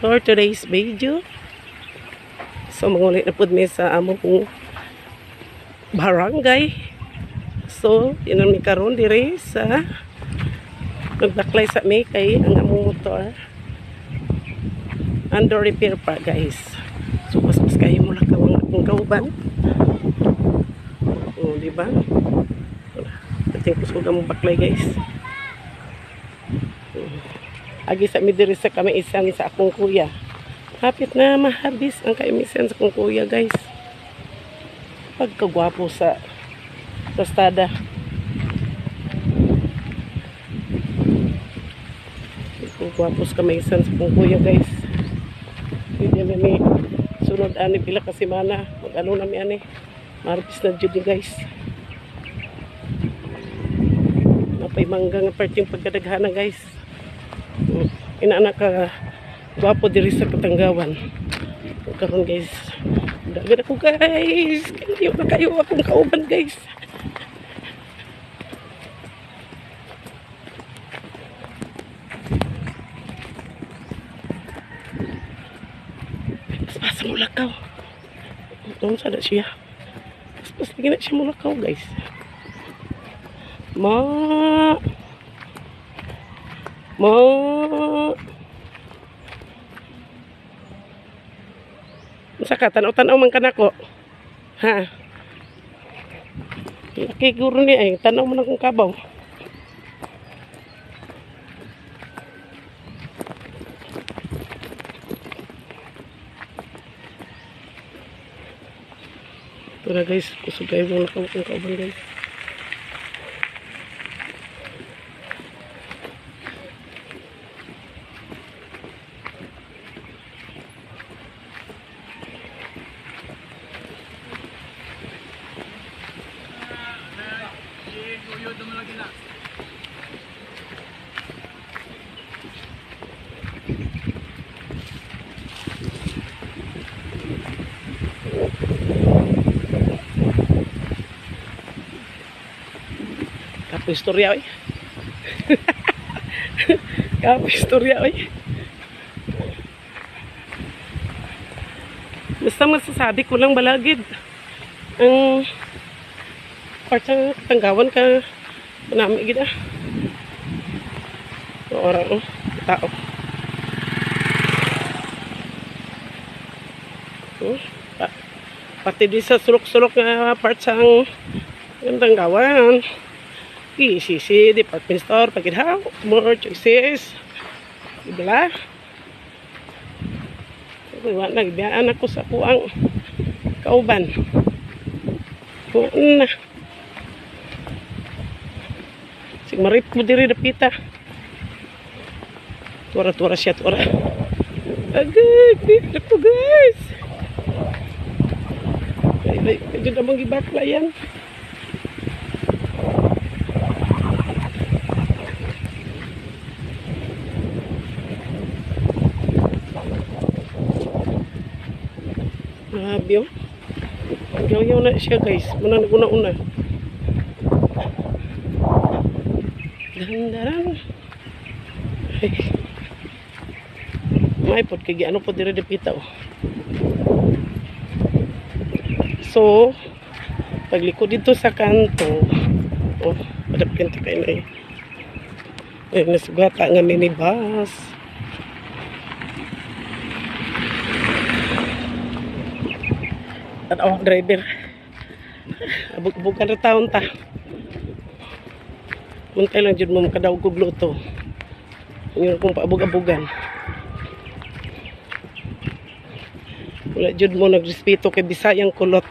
For today's video. So mangulit na pud mi sa among barangay. So, yun mi karon dire sa nagbaklay sa mi kay ang among motor under repair pa, guys. So paspas kayo mo lakaw ang akong kauban. Oh, di ba? Ating kusog ang baklay, guys. Agi sa mi diri sa kamaisan sa akong kuya. Hapit na mahabis ang kaimisan sa akong kuya, guys. Pagkagwapo sa rastada. Pagkagwapo sa kamaisan sa akong kuya, guys. Hindi na mi sunod ani pila ka semana. Mag-ano na mi ani. Marbis na jud ni, guys. Napay mangga nga part yung pagkadaghana, guys. Inaana ka gwapo diri sa Katanggawan. Karon, guys. Dagan ako, guys. Kayo na kayo akong kauban, guys. Paspas mo lakaw. Doon sa na siya. Paspas lagi na siya mo lakaw, guys. Ma. Ma. Unsa ka tanaw-tanaw man kanako? Ha? Laki guro ni ay tanaw man akong kabaw. Ito na, guys, kusog kayo mong lakaw akong kauban, guys. Kapoy istorya oy. Kapoy istorya oy. Basta masasabi ko lang balagid. Ang part sa Katanggawan ka nami gid ah. Ora oh, tao. Oh, pati di sa sulok-sulok nga part sa Katanggawan. ECC, department store, pagidhaw, more choices. Diba? Wala na, gibiyaan ako sa kuang kauban. Kuan na. Sig marit mo diri dapita. Tura-tura siya, tura. Agay, dito guys. Ay, ay, medyo namang gibakla yan. Grabe oh. Yaw na siya, guys. Muna una-una. Dandaran. Ay. May pod kay ano po dire dapita oh. So, pagliko dito sa kanto, oh, padapkin ta kay na eh. Ay, nasugata nga minibus. Tanaw ang driver. Abog-abogan ra taon ta. Muntay lang jud mo makadaog og luto. Yun kung paabog-abogan. Wala jud mo nagrespeto kay Bisayang kulot.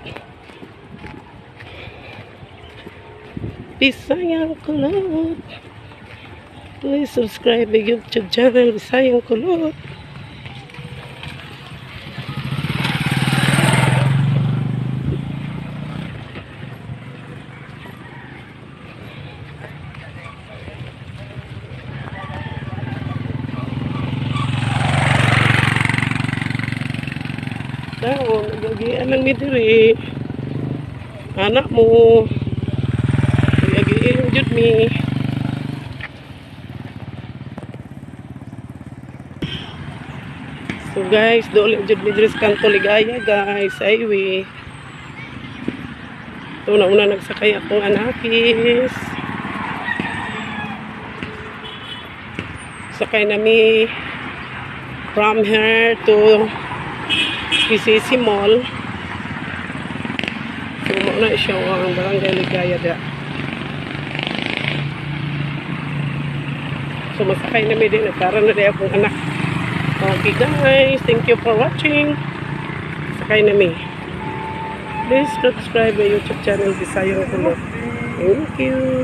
Bisayang kulot. Please subscribe my YouTube channel, Bisayang Kulot. Daon, gagian lang mi diri. Anak mo. Gagian jud mi. So guys, dool jud mi diri sa Kanto Ligaya, guys. Highway. Ito na una nagsakay akong anakis. Sakay na mi from here to PCC Mall. So mao na siya ang Barangay Ligaya da. So masakay na mi din. Nagkaroon na din akong anak. Okay guys, thank you for watching. Sakay na mi. Please subscribe my YouTube channel, Bisayang Kulo. Thank you.